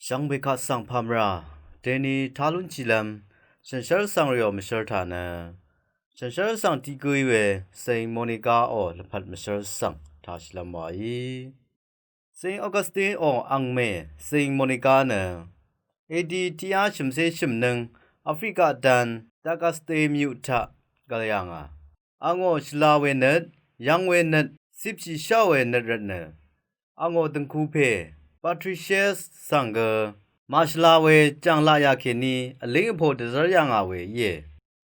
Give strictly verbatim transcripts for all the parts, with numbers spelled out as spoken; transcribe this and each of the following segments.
Shvngbe kaq svng pàmvrà deni tá lúnshìlv́m shànshér svng rìò mvshv́r taq nø, shànshér svng tiq gǿí we Saint Monica ò lvpat mvshv́r svng tāshìlv́m wàí. Saint Augustine ò angmè Saint Monica nø A D tiqyá shø̀mcé shø̀mnøng Africa dan Tagaste myuq taq gv̀l yà ngà. Angò shvla we nøt, yvng we nøt, cipshì shá we nøt rvtnø, angò dø̀ngku pè Patricius svng gø màshvla we jàng laqyà kèní vlíng vpo dvzv́r yà ngà we íe.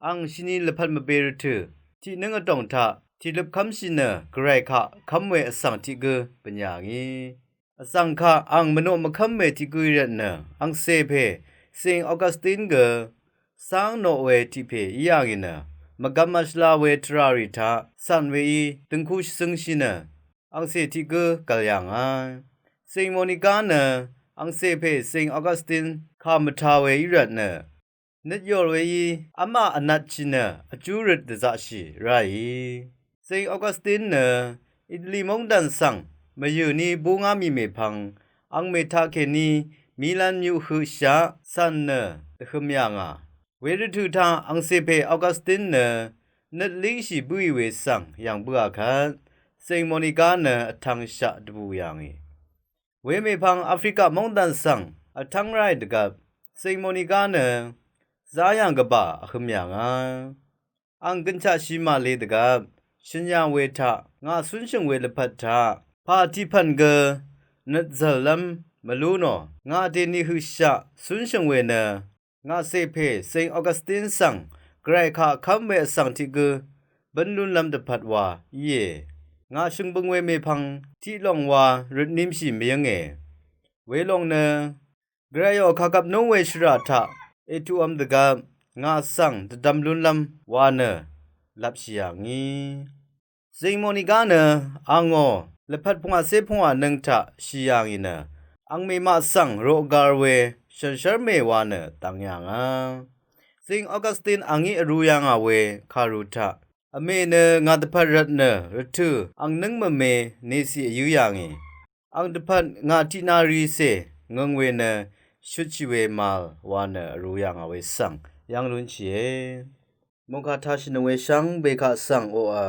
Ang shini lvpat mvbe rvtø̀ tiqnǿng vdòng taq tìløp kv́mshì nø Gvray kaq kv́m we vsvng tiq gǿ bø̀n yà ngì. Vsvng kaq ang mvnoq mvkv́m we tiq gǿí rvtnø, angcè pè Saint Augustine gø cáng noq we tiq pè í yà ngì nø, mvgvm màshvla we tvrà rì taq cv̀n weí dø̀ngku shvzøngshì nø, angcè tiq gǿ gv̀l yà ngà. Saint Monica nø angcè pè Saint Augustine kà mvtā we í rvtnø, nøt yòr weí v́mā vnatshì nø vjú røt dvzaqshì ráì. Saint Augustine nø Italy móngdàn svng mvyø̀ ní búngá mì mèpvng, angmè taqkèní Milan myuq høqshaq cv̀n nø dvhøm yà ngà. Wervtø̀ taq angcè pè Augustine nø nøt língshì bǿì we svng yv̀ng bǿà kvt, Saint Monica nø vtv̄ngshaq dvbù yà ngì. Wemèpvng Africa móngdàn svng vtv́ng ráì dvgvp, Saint Monica nø zá yv̀ng gvbà vhøm yà ngà. Ang gønshaqshì màle dvgvp shø̀n yà we taq ngà cúnshø̀ng we lvpat taq pà tiqpv̀n gø nøt zv̀llv́m mvlú nò, ngà dèni høqshaq cúnshø̀ng we nø, ngàcè pè Saint Augustine svng Gvray kaq kv́m we vsvng tiq gǿ bǿn lúnlv́m dvpvt wa íe. Ngà shø̀ngbøng we mèpvng tiq lòng wa røtnímshì mvyǿnge. Welòng nø Gvrayò kàgvp núng we shvrà taq ètuqvm dvgvp ngà svng dvdvm lúnlv́m wa nø lvpshì yà ngì. Saint Monica nø angò lvpat pvngwàcé pvngwànøng taq shì yà ngì nø, angmè maq svng roqgar we shànshér mè wa nø dvng yà ngà. Saint Augustine angí vrū yà ngà we kàru taq, vmè nø ngà dvpvt rvtnø rvtø̀ ang nǿng mvme nècì vyǿ yà ngì. Ang dvpvt ngà tiqnaricè ngøng we nø shutshì we màvl wa nø vrū yà ngà we svng yv́ng lúnshìe. Mòngkà tāshìnøng we shvngbe kaq svng oqà.